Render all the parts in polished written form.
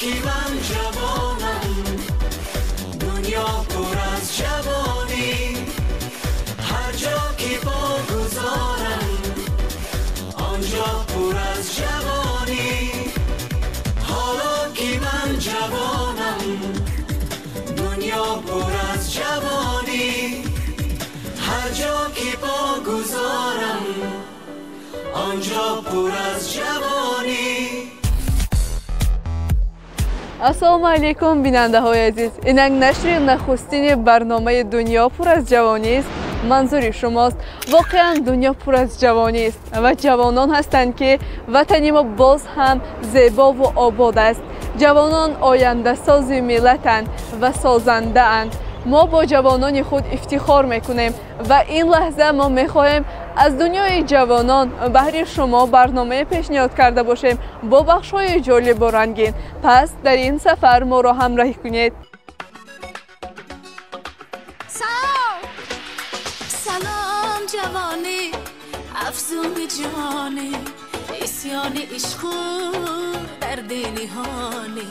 ки ман ҷавонам, дунё пур аз ҷавонӣ. Ҳар ҷо ки по гузорам, он ҷо пур аз ҷавонӣ. Ҳоло ки ман ҷавонам, дунё пур аз ҷавонӣ. Ҳар ҷо ки по гузорам, он ҷо пур аз ҷавонӣ. Ассалому алайкум, бинандаҳои азиз. Инак нашри нахустини барномаи «Дунё пур аз ҷавонист» манзури шумост. Воқеан, дунё пур аз ҷавонист ва ҷавонон ҳастанд, ки ватани мо боз ҳам зебову обод аст. Ҷавонон ояндасози миллатанд ва созандаанд. Мо бо ҷавонони худ ифтихор мекунем ва ин лаҳза мо мехоҳем аз дунёи ҷавонон баҳри шумо барномае пешниҳод карда бошем бо бахшҳои ҷолибу рангин. Пас дар ин сафар моро ҳамроҳӣ кунед. Салом, ҷавонӣ, афзуни ҷонӣ, исёни ишқу дар дили ҳонӣ,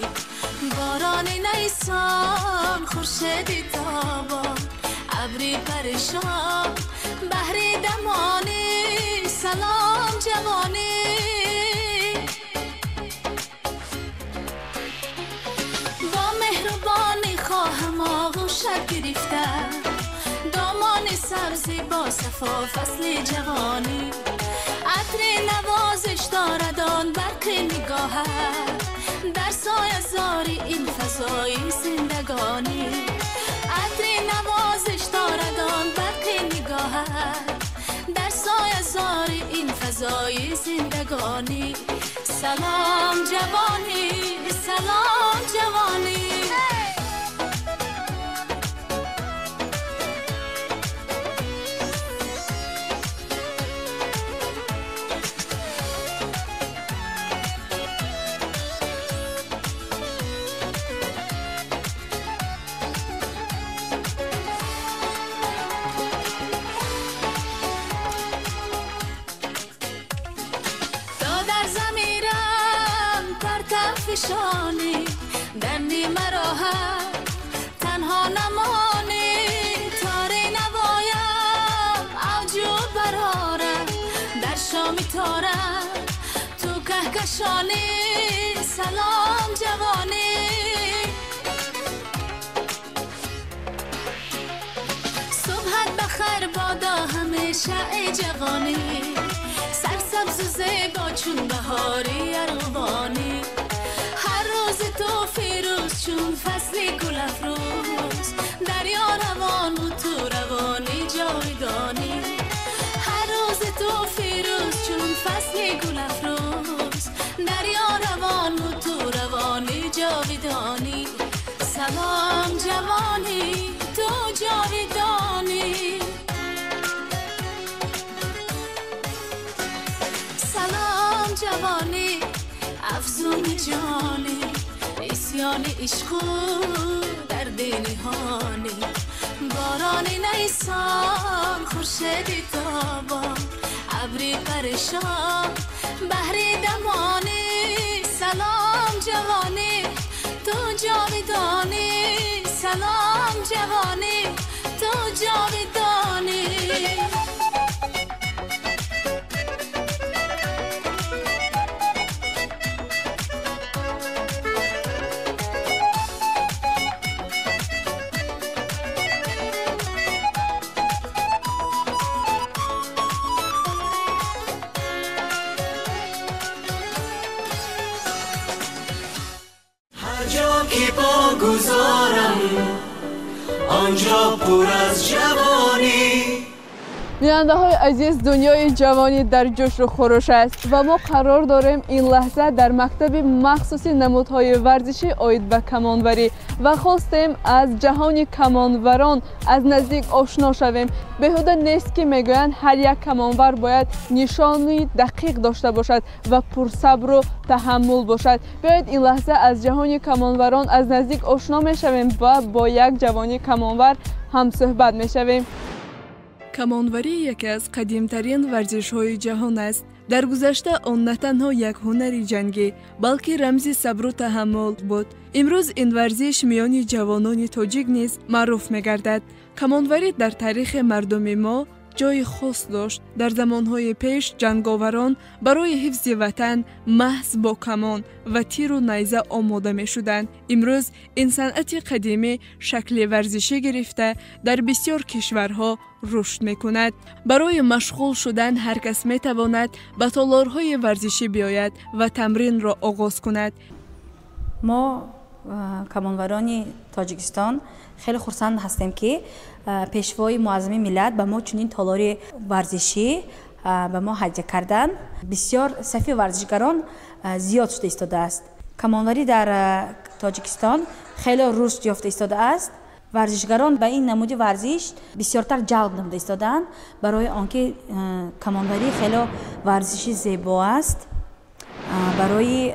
борони نیسان، خورشیدی تابان، ابری پریشان، بحری دمانی. سلام جوانی. با مهربانی خواهم آغوشت گرفته، دامان سبزی با صفا، فصل جوانی. عطر نوازش دارد آن برق نگاهت، در سایه زاری این فضای زندگانی. عطر نوازش دارد آن برق نگاهت، در سایه زاری این فضای زندگانی. سلام جوانی، سلام جوانی. تا در ضمیرم پرتو فشانی، در نیمه راهت تنها نمانی. تاری نوایم اوج و برآرد، در شامی تارم تو کهکشانی. سلام جوانی. صبحت بخیر بادا همیشه ای جوانی، سرسبز و زیبا چون بهاری ارغوانی. هر روز تو فیروز چون فصل گل افروز، دریا روان و تو روانی جاویدانی. هر روز تو فیروز چون فصل گل افروز، دریا روان و تو روانی جاویدانی. سلام جوانی، تو جاویدانی. سلام جوانی، افزون جانی، عصیان عشقو در دل هانی، باران نیسان، خورشیدی تابان، ابری پریشان، بحری دمانی. سلام جوانی، تو جاویدانی. سلام جوانی، تو جاویدانی. هر جا که پا گذارم، آنجا پر از جوانی. Бинандаҳои азиз, дунёи ҷавонӣ дар ҷӯшу хурӯш аст ва мо қарор дорем ин лаҳза дар мактаби махсуси намудҳои варзишӣ оид ба камонварӣ ва хостем аз ҷаҳони камонварон аз наздик ошно шавем. Беҳуда нест, ки мегӯянд, ҳар як камонвар бояд нишони дақиқ дошта бошад ва пурсабру таҳаммул бошад. Биёед, ин лаҳза аз ҷаҳони камонварон аз наздик ошно мешавем ва бо як ҷавони камонвар ҳамсӯҳбат мешавем. Камонварӣ яке аз қадимтарин варзишҳои ҷаҳон аст. Дар гузашта он на танҳо як ҳунари ҷангӣ, балки рамзи сабру таҳаммул буд. Имрӯз ин варзиш миёни ҷавонони тоҷик низ маъруф мегардад. Камонварӣ дар таърихи мардуми мо ҷойи хос дошт. Дар замонҳои пеш ҷанговарон барои ҳифзи ватан маҳз бо камон ва тиру найза омода мешуданд. Имрӯз ин санъати қадимӣ шакли варзишӣ гирифта дар бисёр кишварҳо рушд мекунад. Барои машғул шудан ҳар кас метавонад ба толорҳои варзишӣ биёяд ва тамринро оғоз кунад. Мо камонварони Тоҷикистон хеле хурсанд ҳастем, ки пешвои муаззами миллат ба мо чунин толори варзишӣ ба мо ҳадя карданд. Бисёр сафи варзишгарон зиёд шуда истодааст. Камонварӣ дар Тоҷикистон хеле рушд ёфта истодааст. Варзишгарон ба ин намуди варзиш бисёртар ҷалб намуда истодаанд, барои он ки камонварӣ хеле варзиши зебо аст. Барои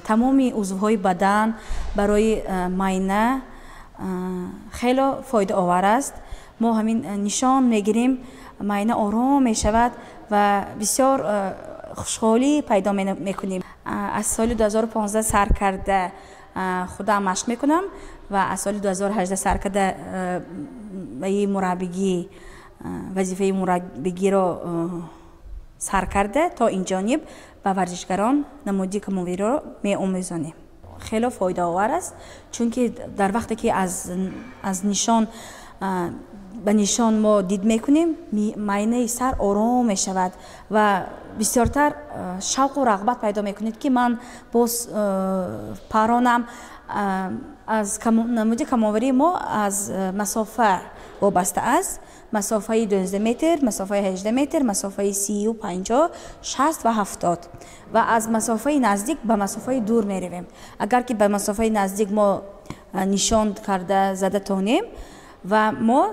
тамоми узвҳои бадан, барои майна хеле фоидаовар аст. Мо ҳамин нишон мегирем, майна ором мешавад ва бисёр хушҳолӣ пайдо мекунем. Аз соли 2015 сар карда худам машқ мекунам ва аз соли 2018 сар карда мураббигӣ, вазифаи мураббигиро сар карда то ин ҷониб ба варзишгарон намуди камонвариро меомӯзонем. Хеле фоидаовар аст, чунки дар вақте ки аз нишон ба нишон мо дид мекунем, майнаи сар ором мешавад ва бисёртар шавқу рағбат пайдо мекунед, ки ман боз паронам. Аз намуди камонварии мо аз масофа вобаста аст. Масофаи 12 метр, масофаи 18 метр, масофаи 30, 50, 60 ва 70. Ва аз масофаи наздик ба масофаи дур меравем. Агар ки ба масофаи наздик мо нишон карда зада тонем, ва мо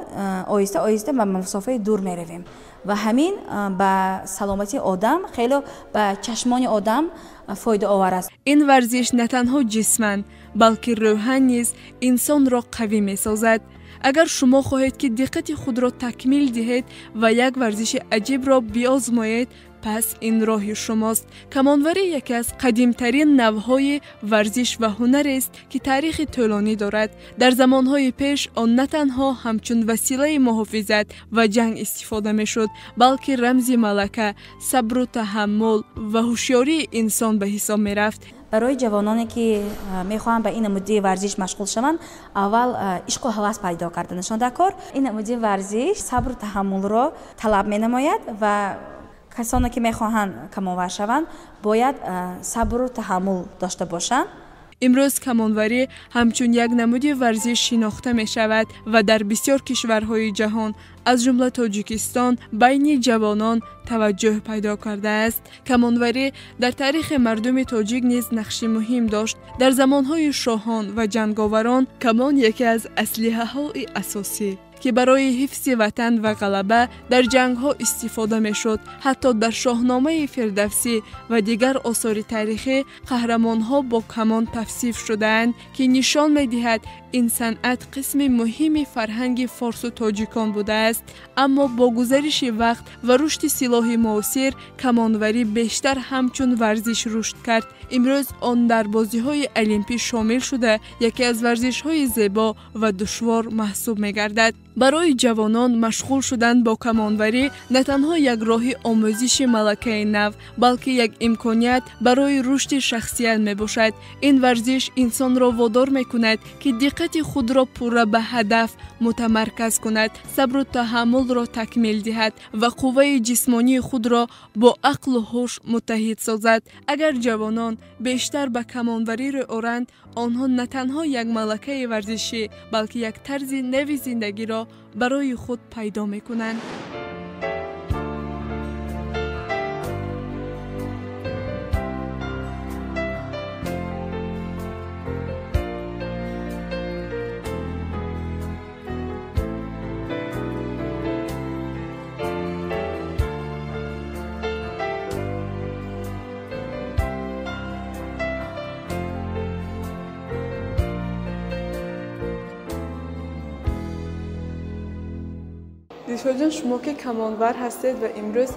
оҳиста оҳиста ба масофаи дур меравем. Ва ҳамин ба саломатии одам, хеле ба чашмони одам фоидаовар аст. Ин варзиш на танҳо ҷисман, балки рӯҳан низ инсонро қавӣ месозад. Агар шумо хоҳед, ки диққати худро такмил диҳед ва як варзиши аҷибро биозмоед, пас ин роҳи шумост. Камонварӣ яке аз қадимтарин навъҳои варзиш ва ҳунарест, ки таърихи тӯлонӣ дорад. Дар замонҳои пеш он на танҳо ҳамчун василаи муҳофизат ва ҷанг истифода мешуд, балки рамзи малака, сабру таҳаммул ва ҳушёрии инсон ба ҳисоб мерафт. Барои ҷавононе, ки мехоҳанд ба ин намуди варзиш машғул шаванд, аввал ишқу ҳавас пайдо карданашон дар кор. Ин намуди варзиш сабру таҳаммулро талаб менамояд ва касоне, ки мехоҳанд камонвар шаванд, бояд сабру таҳаммул дошта бошанд. Имрӯз камонварӣ ҳамчун як намуди варзиш шинохта мешавад ва дар бисёр кишварҳои ҷаҳон, аз ҷумла Тоҷикистон, байни ҷавонон таваҷҷӯҳ пайдо кардааст. Камонварӣ дар таърихи мардуми тоҷик низ нақши муҳим дошт. Дар замонҳои шоҳон ва ҷанговарон камон яке аз аслиҳаҳои асосӣ, ки барои ҳифзи ватан ва ғалаба дар ҷангҳо истифода мешуд. Ҳатто дар Шоҳномаи Фирдавсӣ ва дигар осори таърихӣ қаҳрамонҳо бо камон тавсиф шудаанд, ки нишон медиҳад ин санъат қисми муҳими фарҳанги форсу тоҷикон будааст. Аммо бо гузариши вақт ва рушди силоҳи муосир камонварӣ бештар ҳамчун варзиш рушд кард. Имрӯз он дар бозиҳои олимпӣ шомил шуда, яке аз варзишҳои зебо ва душвор маҳсуб мегардад. Барои ҷавонон машғул шудан бо камонварӣ на танҳо як роҳи омӯзиши малакаи нав, балки як имконият барои рушди шахсият мебошад. Ин варзиш инсонро водор мекунад, ки диққати худро пурра ба ҳадаф мутамарказ кунад, сабру таҳаммулро такмил диҳад ва қувваи ҷисмонии худро бо ақлу ҳуш муттаҳид созад. Агар ҷавонон бештар ба камонварӣ рӯ оранд, онҳо на танҳо як малакаи варзишӣ, балки як тарзи нави зиндагиро барои худ пайдо мекунанд. Дилшодҷон, шумо ки камонвар ҳастед ва имрӯз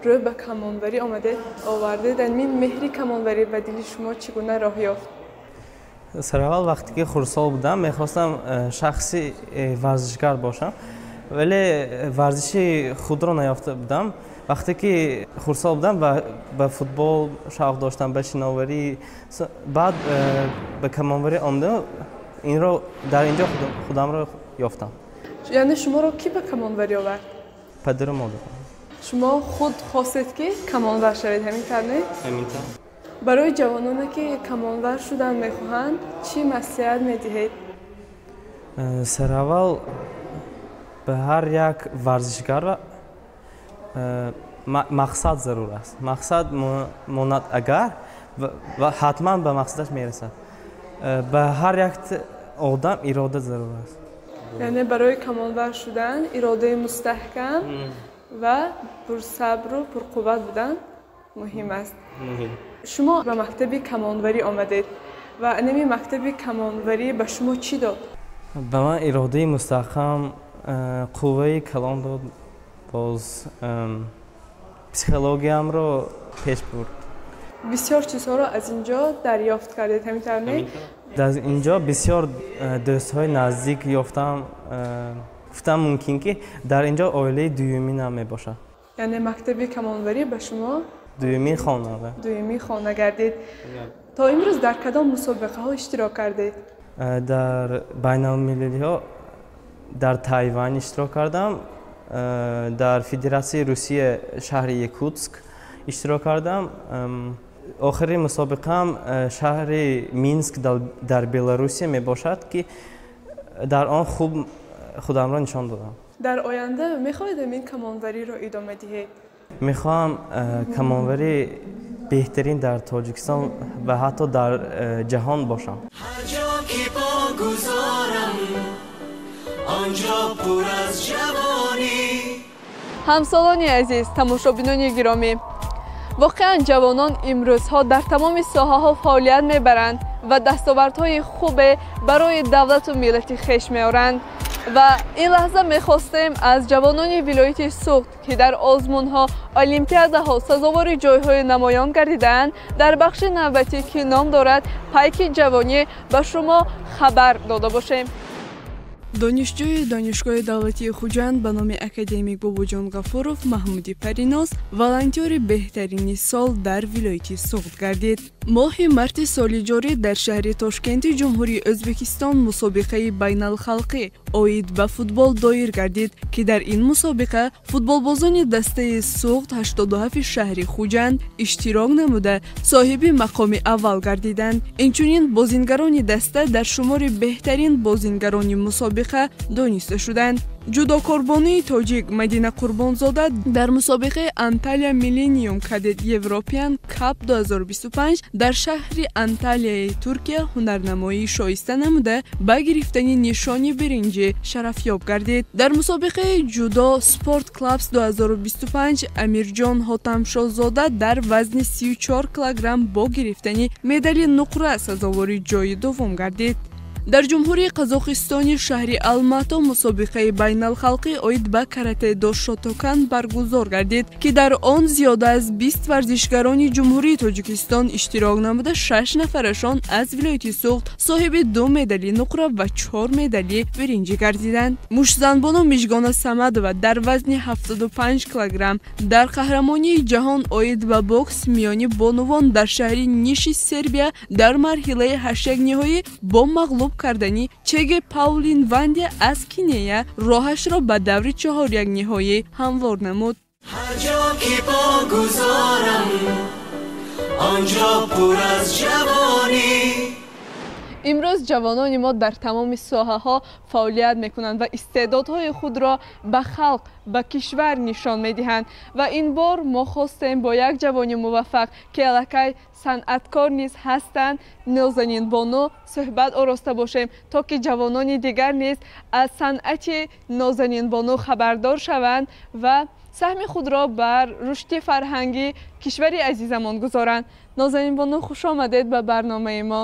Рӯ ба камонварӣ омадед, овардед? Ин меҳри камонварӣ ба дили шумо чӣ гуна роҳ ёфт? Сараввал вақте ки хурдсол будам, мехостам шахси варзишгар бошам, вале варзиши худро наёфта будам. Вақте ки хурдсол будам, ба футбол шавқ доштам, ба шиноварӣ, баъд ба камонварӣ омадам, инро дар инҷо худамро ёфтам. Яъне шуморо кӣ ба камонварӣ овард? Падару модарам. Шумо худ хостед, ки камонвар шавед, ҳамин тавр, не? Ҳамин тавр. Барои ҷавононе, ки камонвар шудан мехоҳанд, чӣ маслиҳат медиҳед? Сараввал ба ҳар як варзишгар мақсад зарур аст. Мақсад монад агар, ва ҳатман ба мақсадаш мерасад. Ба ҳар як одам ирода зарур аст. Яъне барои камонвар шудан иродаи мустаҳкам ва пурсабру пурқувват будан муҳим аст. Шумо ба мактаби камонварӣ омадед ва анами мактаби камонварӣ ба шумо чӣ дод? Ба ман иродаи мустаҳкам, қувваи калон дод, боз психологиямро пеш бурд. Бисёр чизҳоро аз ин ҷо дарёфт кардед, ҳамин тавр, не? Дар ин ҷо бисёр дӯстҳои наздик ёфтам. Гуфтам мумкин, ки дар ин ҷо оилаи дуюминам мебошад. Яъне мактаби камонварӣ ба шумо дуюмин хона. Дуюмин хона гардид. То имрӯз дар кадом мусобиқаҳо иштирок кардед? Дар байналмилалиҳо дар Тайван иштирок кардам, дар Федератсияи Русия, шаҳри Якутск иштирок кардам. Охири мусобиқаам шаҳри Минск дар Беларусия мебошад, ки дар он хуб худамро нишон додам. Дар оянда мехоҳед ин камонвариро идома диҳед? Мехоҳам камонвари беҳтарин дар Тоҷикистон ва ҳатто дар ҷаҳон бошам. Ҳар ҷо ки погузорам, он ҷо пур аз ҷавонӣ. Ҳамсолони азиз, тамошобинони гиромӣ, воқеан ҷавонон имрӯзҳо дар тамоми соҳаҳо фаъолият мебаранд ва дастовардҳои хубе барои давлату миллати хеш меоранд. Ва ин лаҳза мехостем аз ҷавонони вилояти Суғд, ки дар озмунҳо, олимпиадаҳо сазовори ҷойҳои намоён гардидаанд, дар бахши навбатӣ, ки ном дорад «Пайки ҷавонӣ», ба шумо хабар дода бошем. Донишҷӯи Донишгоҳи давлатии Хуҷанд ба номи академик Бобоҷон Ғафуров Маҳмуди Париноз волонтёри беҳтарини сол дар вилояти Суғд гардид. Моҳи марти соли ҷорӣ дар шаҳри Тошкенти Ҷумҳурии Ӯзбекистон мусобиқаи байналхалқӣ оид ба футбол доир гардид, ки дар ин мусобиқа футболбозони дастаи Суғд 87 шаҳри Хуҷанд иштирок намуда, соҳиби мақоми аввал гардиданд. Инчунин бозингарони даста дар шумори беҳтарин бозингарони мусобиқа дониста шуданд. Ҷудокорбонуи тоҷик Мадина Қурбонзода дар мусобиқаи Анталия Millennium Cadet European Cup 2025 дар шаҳри Анталияи Туркия ҳунарнамоии шоиста намуда, ба гирифтани нишони биринҷӣ шарафёб гардид. Дар мусобиқаи ҷудо Sport Clubs 2025 Амирҷон Ҳотамшоҳзода дар вазни 34 килограмм бо гирифтани медали нуқра сазовори ҷойи дуввум гардид. Дар Ҷумҳурии Қазоқистони шаҳри Алмато мусобиқаи байналхалқӣ оид ба каратэ-до шотокан баргузор гардид, ки дар он зиёда аз 20 варзишгарони Ҷумҳурии Тоҷикистон иштирок намуда, шаш нафарашон аз вилояти Суғд соҳиби ду медали нуқра ва чор медали биринҷӣ гардиданд. Муштзанбону Мижгона Самадова дар вазни 75 килограмм дар қаҳрамонии ҷаҳон оид ба бокс миёни бонувон дар шаҳри Ниши Сербия дар марҳилаи ҳаштякниҳоӣ бо мағлуб кардани Чеге Паулин Ванде аз Кинея роҳашро ба даври чаҳорякниҳоӣ ҳамвор намуд. Ҳар ҷо ки погузорам, он ҷо пур аз ҷавонӣ. Имрӯз ҷавонони мо дар тамоми соҳаҳо фаъолият мекунанд ва истеъдодҳои худро ба халқ, ба кишвар нишон медиҳанд. Ва ин бор мо хостем бо як ҷавони муваффақ, ки аллакай санъаткор низ ҳастанд, Нозанин Бону, суҳбат ороста бошем, то ки ҷавонони дигар низ аз санъати Нозанин Бону хабардор шаванд ва саҳми худро бар рушди фарҳанги кишвари азизамон гузоранд. Нозанин Бону, хуш омадед ба барномаи мо.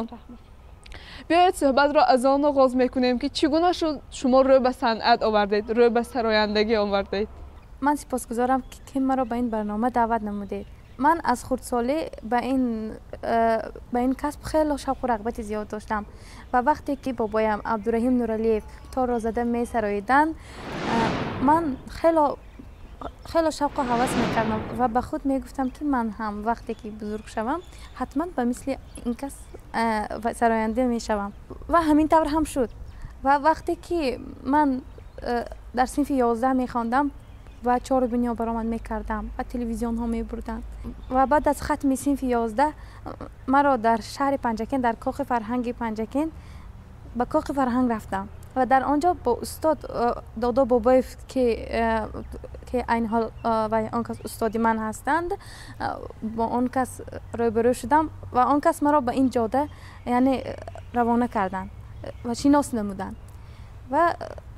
Биёед, суҳбатро аз он оғоз мекунем, ки чӣ гуна шуд шумо рӯ ба санъат овардед, рӯ ба сарояндагӣ овардед? Ман сипосгузорам, ки маро ба ин барнома даъват намудед. Ман аз хурдсолӣ ба ин касб хело шавқу рағбати зиёд доштам ва вақте ки бобоям Абдураҳим Нуралиев торро зада месароиданд, ман хело хело шавқу ҳавас мекардам ва ба худ мегуфтам, ки ман ҳам вақте ки бузург шавам, ҳатман ба мисли ин кас сароянда мешавам. Ва ҳамин тавр ҳам шуд. Ва вақте ки ман дар синфи 11 мехондам ва чорабиниҳо баромад мекардам ва телевизионҳо мебурданд, ва баъд аз хатми синфи 11 маро дар шаҳри Панҷакент, дар Коҳи фарҳанги Панҷакент, ба Коҳи фарҳанг рафтам ва дар он ҷо бо устод Додо Бобоев, ки айни ҳол ва он кас устоди ман ҳастанд, бо он кас рӯбарӯ шудам ва он кас маро ба ин ҷода, яъне, равона карданд ва шинос намуданд. Ва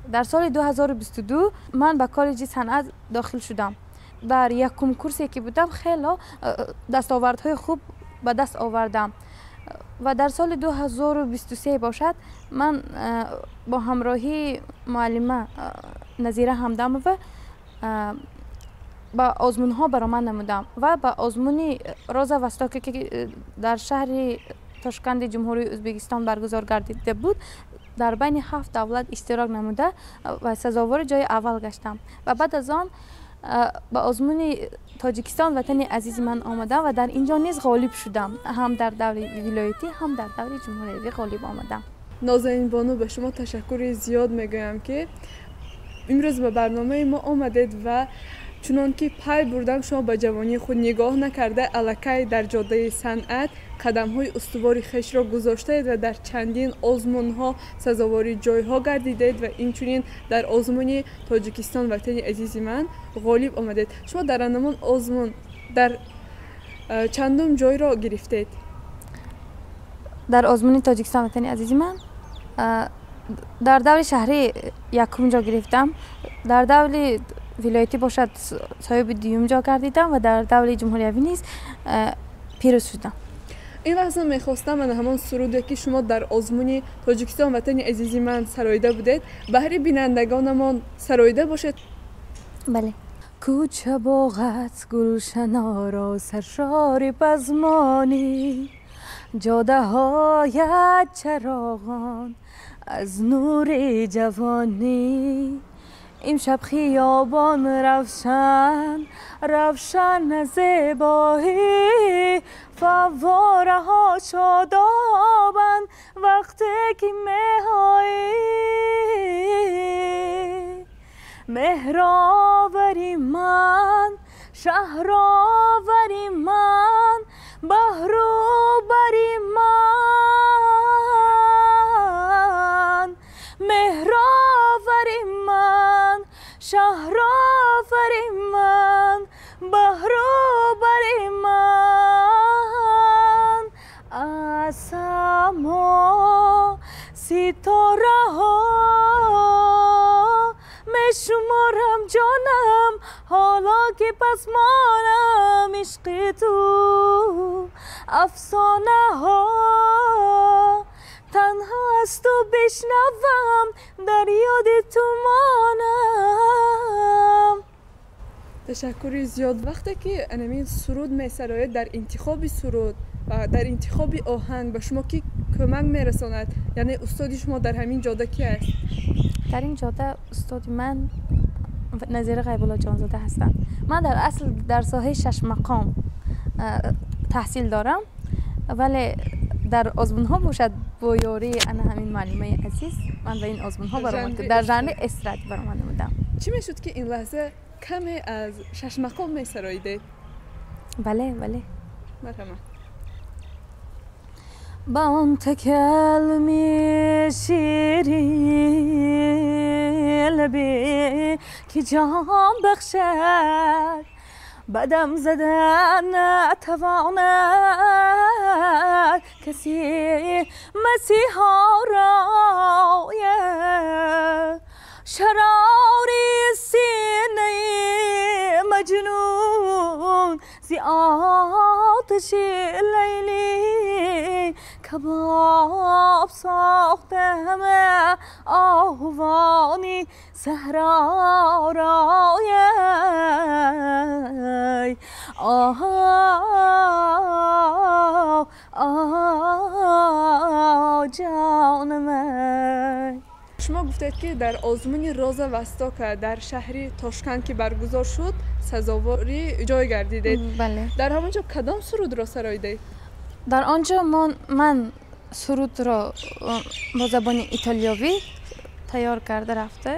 дар соли 2022 ман ба коллеҷи санъат дохил шудам. Дар якум курсе ки будам, хело дастовардҳои хуб ба даст овардам. Ва дар соли 2023 бошад, ман бо ҳамроҳии муаллима Назира Ҳамдамова ба озмунҳо баромад намудам ва ба озмуни «Роза Востока», ки дар шаҳри Тошканди Ҷумҳурии Ӯзбекистон баргузор гардида буд, дар байни ҳафт давлат иштирок намуда ва сазовори ҷои аввал гаштам. Ва баъд аз он ба озмуни «Тоҷикистон ватани азизи ман» омадам ва дар ин ҷо низ ғолиб шудам. Ҳам дар даври вилоятӣ, ҳам дар даври ҷумҳуриявӣ ғолиб омадам. Нозанинбону, ба шумо ташаккури зиёд мегӯям, ки имрӯз ба барномаи мо омадед. Ва чунон ки пай бурдам, шумо ба ҷавонии худ нигоҳ накарда, аллакай дар ҷодаи санъат қадамҳои устувори хешро гузоштаед ва дар чандин озмунҳо сазовори ҷойҳо гардидед ва инчунин дар озмуни «Тоҷикистон ватани азизи ман» ғолиб омадед. Шумо дар анамон озмун дар чандум ҷойро гирифтед? Дар озмуни «Тоҷикистон ватани азизи ман» дар даври шаҳрӣ якум ҷо гирифтам, дар даври вилоятӣ бошад, соҳиби дуюм ҷо гардидам ва дар даври ҷумҳуриявӣ низ пирӯз шудам. Ин лаҳза мехостам ана ҳамон суруде, ки шумо дар озмуни «Тоҷикистон ватани азизи ман» сароида будед, баҳри бинандагонамон сароида бошед. Бале. Кӯча боғат гулшаноро, саршори пазмонӣ, ҷодаҳоят чароғон аз нури ҷавонӣ. Имшаб хиёбон равшан равшан аз зебоӣ, фаввораҳо шодобанд вақте ки меоӣ. Меҳровари ман, шаҳровари ман, баҳру бари ман. Меҳровари ман, шаҳровари ман, баҳру бари ман. Аз само ситораҳо мешуморам, ҷонам, ҳоло ки пасмонам. Ишқи ту афсонаҳо, танҳо аз ту бишнавам, дар ёди ту монам. Ташаккури зиёд. Вақте ки анамин суруд месароед, дар интихоби суруд ва дар интихоби оҳанг ба шумо ки кӯмак мерасонад, яъне устоди шумо дар ҳамин ҷода ки аст? Дар ин ҷода устоди ман Назира Ғайбуллоҷонзода ҳастанд. Ман дар асл дар соҳаи шашмақом таҳсил дорам, вале дар озмунҳо бошад, бо ёрии ана ҳамин муаллимаи азиз ман ба ин озмунҳо баромад, дар жанри эстрадӣ баромад намудам. Чӣ мешуд, ки ин лаҳза каме аз шашмақом месароидед? Бале, бале. Марҳамат. Ба он такаллуми ширин лабе ки ҷон бахшад, бадам зада натавонад касе масиҳоро. Шарори синаи маҷнун зи оташи лайлӣ кабоб ساخته همه آهوانی صحرا رای آه آه جان من. Шумо гуфтед, ки дар озмуни Роза Востока дар шаҳри Тошканд, ки баргузор шуд, сазовори ҷой гардидед. Бале. Дар ҳамон ҷо кадом сурудро сароидед? Дар он ҷо ман сурудро бо забони итолиёвӣ тайёр карда рафта.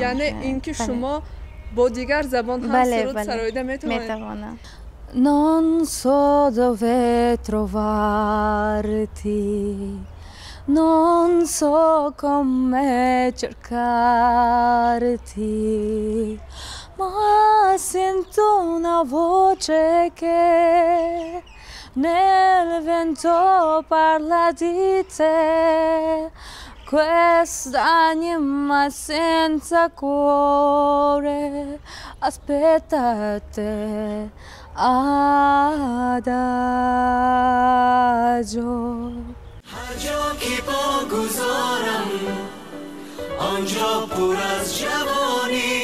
Яъне ин ки шумо бо дигар забон ҳам суруд сароида метавонед? Метавонам. Non so dove trovarti, non so come cercarti, ma sento una voce che nel vento parla di te. Quest'anima senza cuore aspetta te adagio. هر جا که پا گذارم آنجا پر از جوانی.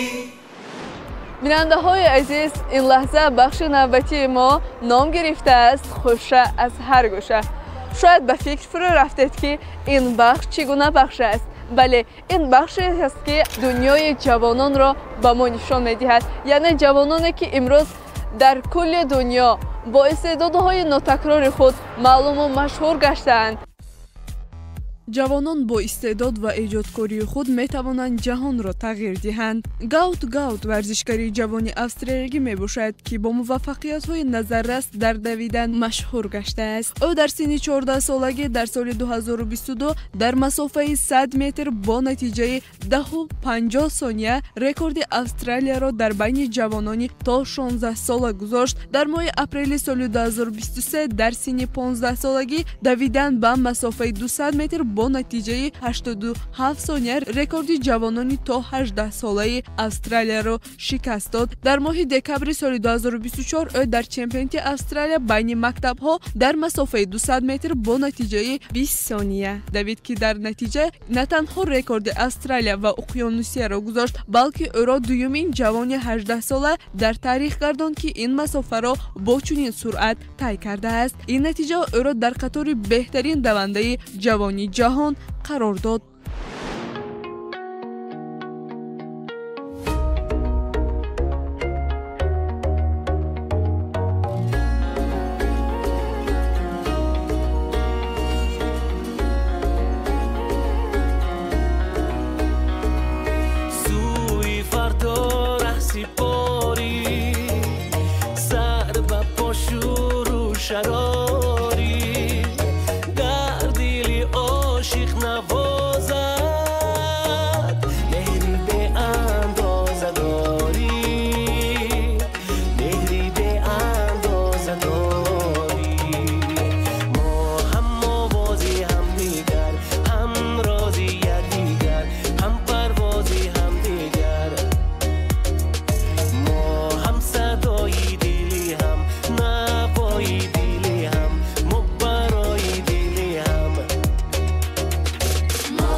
Бинандаҳои азиз, ин лаҳза бахши навбатии мо ном гирифтааст «Хӯша аз ҳар гӯша». Шояд ба фикр фурӯ рафтед, ки ин бахш чӣ гуна бахш аст. Бале, ин бахше аст, ки дунёи ҷавононро ба мо нишон медиҳад, яъне ҷавононе, ки имрӯз дар кулли дунё бо истеъдодҳои нотакрори худ маълуму машҳур гаштаанд. Ҷавонон бо истеъдод ва эҷодкории худ метавонанд ҷаҳонро тағйир диҳанд. Гаут Гаут варзишгари ҷавони австралиягӣ мебошад, ки бо муваффақиятҳои назаррас дар давидан машҳур гаштааст. Ӯ дар синни 14-солагӣ дар соли 2022 дар масофаи 100 метр бо натиҷаи 10:50 сония рекорди Австралияро дар байни ҷавонони то 16 сола гузошт. Дар моҳи апрели соли 2023 дар синни 15-солагӣ давидан ба масофаи 200 метр бо натиҷаи 87 сония рекорди ҷавонони то 18-солаи Австралияро шикаст дод. Дар моҳи декабри соли 2024 ӯ дар чемпионати Австралия байни мактабҳо дар масофаи 200 метр бо натиҷаи 20 сония давид, ки дар натиҷа на танҳо рекорди Австралия ва Уқёнусияро гузошт, балки ӯро дуюмин ҷавони 18-сола дар таърих гардонд, ки ин масофаро бо чунин суръат тай кардааст. Ин натиҷа ӯро дар қатори беҳтарин давандаи ҷавони ҷаҳон қарор дод. Сӯи фардо раҳсипорӣ, сар ба по шӯру шарорӣ, дар дили ошиқ навозад меҳри беандоза дорӣ, меҳри беандоза дорӣ. Мо ҳам овози ҳамдигар, ҳам рози якдигар, ҳам парвози ҳамдигар. Мо ҳам садои дили ҳам, навои дили ҳам, мо барои дили ҳам. Мо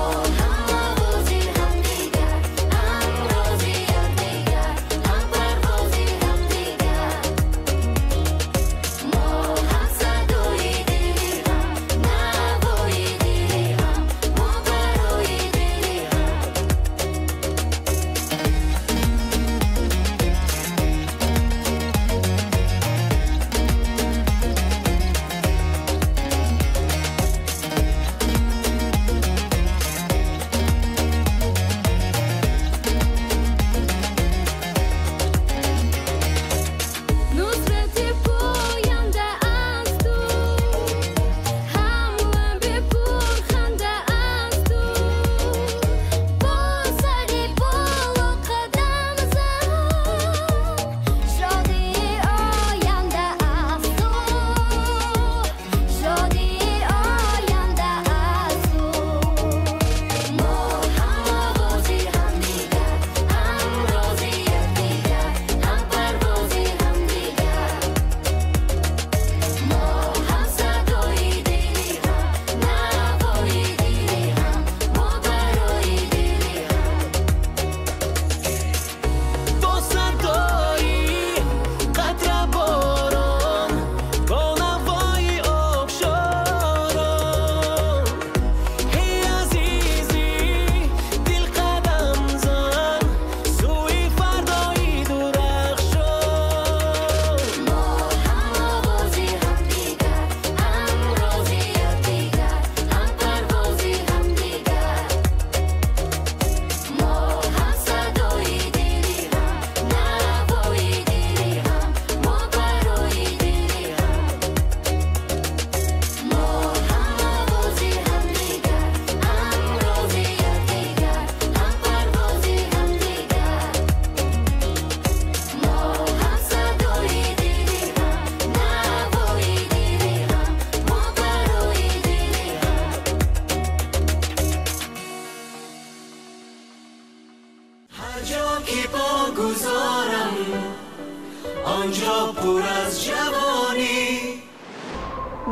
گذارم آنجا پر از جوانی.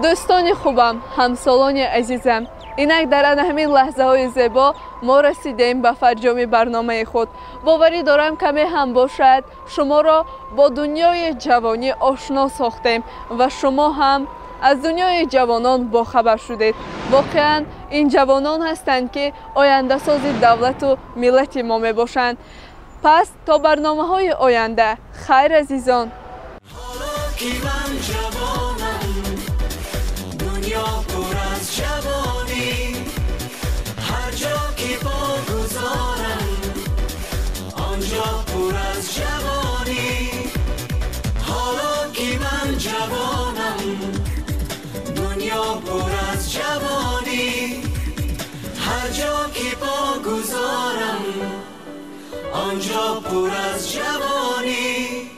Дӯстони хубам, ҳамсолони азизам, инак дар ана ҳамин лаҳзаҳои зебо мо расидем ба фарҷоми барномаи худ. Боварӣ дорам, каме ҳам бошад, шуморо бо дунёи ҷавонӣ ошно сохтем ва шумо ҳам аз дунёи ҷавонон бохабар шудед. Воқеан, ин ҷавонон ҳастанд, ки ояндасози давлату миллати мо мебошанд. Пас то барномаҳои оянда, хайр, азизон. حالا که من جوانم دنیا پر از جوانی هر جا که پا گذارم آنجا پر از جوانی. حالا که من جوانم دنیا پر از جوانی هر جا که پا گذارم آنجا پر از جوانی.